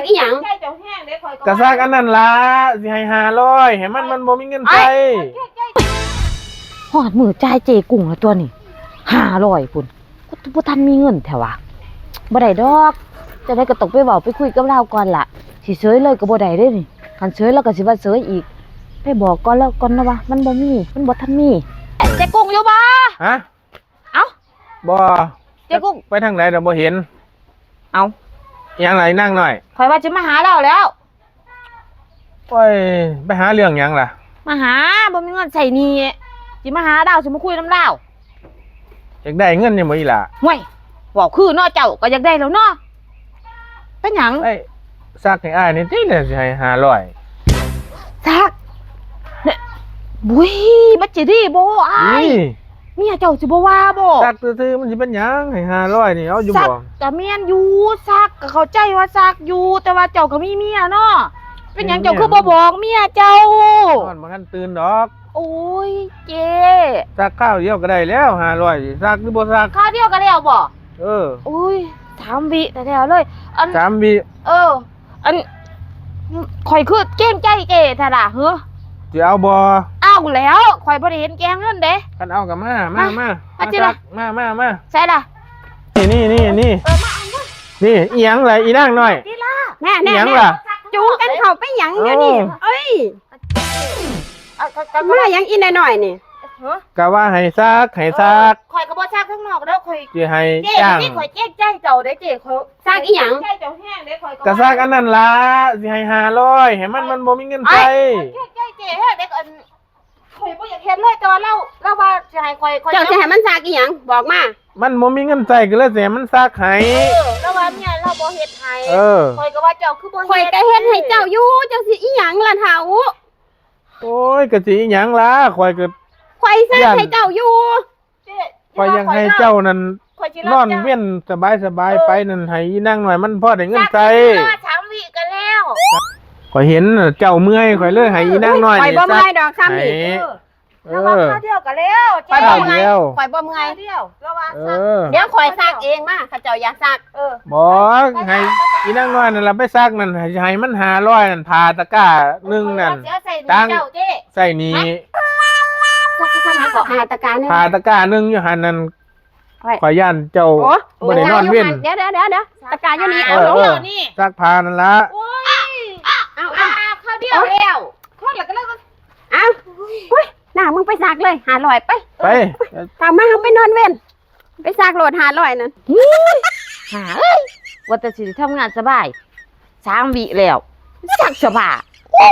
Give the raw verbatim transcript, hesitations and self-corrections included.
อีหยัง กะซักอันนั้นล่ะ สิให้ห้าร้อย ให้มัน มันบ่มีเงินใช้ ฮอดมื้อจ่ายเจ๊กุ้งแล้วตัวนี้ ห้าร้อย พุ้น กูบ่ทันมีเงินแท้วะ บ่ได้ดอก จั่งใด๋ก็ต้องไปเว้าไปคุยกับลาวก่อนล่ะ สิเสยเลยก็บ่ได้เด้นี่ คันเสยลาวก็สิว่าเสยอีก ไปบอกก่อนลาวก่อนนะว่ามันบ่มี มันบ่ทันมี เจ๊กุ้งอยู่บ่ ฮะ เอ้า บ่ เจ๊กุ้ง ไปทางใด๋ดอกบ่เห็น เอ้า อีหยังล่ะอีนางน้อย ข้อยว่าสิมาหาลาวแล้ว โอ้ย ไปหาเรื่องหยังล่ะ มาหา บ่มีเงินใช้หนี้ สิมาหาลาว สิมาคุยนำลาว อยากได้เงินนี่บ่อีหล่า ห่วย เว้าคือเนาะ เจ้าก็อยากได้แล้วเนาะ เป็นหยัง เอ้ย ซักให้อ้ายนี่ติ แล้วสิให้ห้าร้อย ซัก เนี่ย บุ้ย มันจะดีบ่อ้าย นี่ เมียเจ้าสิบ่ว่าบ่ ซักซื่อๆ มันสิเป็นหยัง ให้ห้าร้อยนี่ เอาอยู่บ่ ซักก็แม่นอยู่ ซักก็เข้าใจว่าซักอยู่ แต่ว่าเจ้าก็มีเมียเนาะ เป็นหยังเจ้าคือบ่บอกเมียเจ้า นอนบ่ทันตื่นดอก โอ้ย เจ๊ ซักคราวเดียวก็ได้แล้ว ห้าร้อย ซักหรือบ่ซัก คราวเดียวก็แล้วบ่ เออ โอ้ย สามวิแต่แล้วเลย อัน สามวิ เออ อัน ข่อยคือเกรงใจเจ๊แท้ล่ะ หือ สิเอาบ่ เอาแล้ว ข่อยบ่ได้เห็นแกเงินเด้ คันเอาก็มา มา มา มา มาจิล่ะ ซัก มา มา มา ใส่ล่ะ นี่ นี่ นี่ นี่ เออ มาเอามา นี่ อีหยังล่ะ อีนางน้อย จิล่ะ แน่ อีหยังล่ะ จูงกันเข้าไปหยังเดี๋ยวนี้ เอ้า เอ้ย เอา ก็ ก็ มาหยังอีนางน้อยนี่ ฮะ ก็ว่าให้ซัก ให้ซัก เออ ข่อยก็บ่ซักข้างนอกดอก ข่อย สิให้ เจ๊ จ้าง นี่ข่อยเกรงใจเจ้าเด้เจ๊ ข่อย ซักอีหยัง เกรงใจเจ้าแฮงเด้ ข่อยก็ ก็ซักอันนั้นล่ะ สิให้ห้าร้อย ให้มัน มันบ่มีเงินใช้ ข่อยเกรงใจเจ๊แฮงเด้ อัน ข่อยบ่อยากเฮ็ดเลย แต่ว่าลาว ลาวว่าสิให้ข่อย ข่อย เจ้าสิให้มันซักอีหยัง บอกมา มันบ่มีเงินใช้ก็เลยสิให้มันซักให้ เออ ลาวว่าเมียลาวบ่เฮ็ดให้ เออ ข่อยก็ว่าเจ้าคือบ่เฮ็ด ข่อยก็เฮ็ดให้เจ้าอยู่ เจ้าสิอีหยังล่ะเฒ่า โอ้ย ก็สิอีหยังล่ะ ข่อยก็ ข่อยซักให้เจ้าอยู่ เจ๊ ข่อยอยากให้เจ้านั่น ข่อยสิรับ นอนเวียนสบายๆ เออ ไปนั่น ให้อีนางน้อยมันพอได้เงินใช้ ซักให้เวลาสามวิก็แล้ว ข่อยเห็นน่ะเจ้าเมื่อย ข่อยเลยให้อีนางน้อย ข่อยบ่เมื่อยดอกซ้ำนี่ ซักให้ เออ เออ ลาวว่าคราวเดียวก็แล้ว เจ๊ ข่อยบ่เมื่อย คราวเดียว ข่อยบ่เมื่อย คราวเดียว ลาวว่าซัก เออ เดี๋ยวข่อยซักเองมา ข้าเจ้าอยากซัก เออ บ่ ให้อีนางน้อยนั่นล่ะไปซักนั่น ให้ ให้มันห้าร้อยนั่น ผ้าตะกร้าหนึ่งนั่น เออ ข่อยว่าสิเอาใส่หนี้ ตังค์ เจ้าเจ๊ ใส่หนี้ ฮะ ซัก ซัก ซักหาเกาะหาตะกร้าหนึ่ง ผ้าตะกร้าหนึ่งอยู่หั่นนั่น โอ้ย ข่อยย้านเจ้า โอ้ บ่ได้นอนเวียน เดี๋ยว เดี๋ยว เดี๋ยว เดี๋ยว ตะกร้าอยู่นี่ เออ เอาลง เออ เดี๋ยวนี้ ซักผ้านั่นล่ะ โอ้ย เอา เอา เอา คราวเดียวแล้ว คนละก็เลยว่า เอา อุ้ย น่า มึงไปซักเลย ห้าร้อย ไป ไป ตามมา เอาไปนอนเวียน ไปซักโลด ห้าร้อย นั่น หาเอ้ย ว่าแต่สิได้ทำงานสบาย สามวิแล้ว ซักเสื้อผ้า โอ้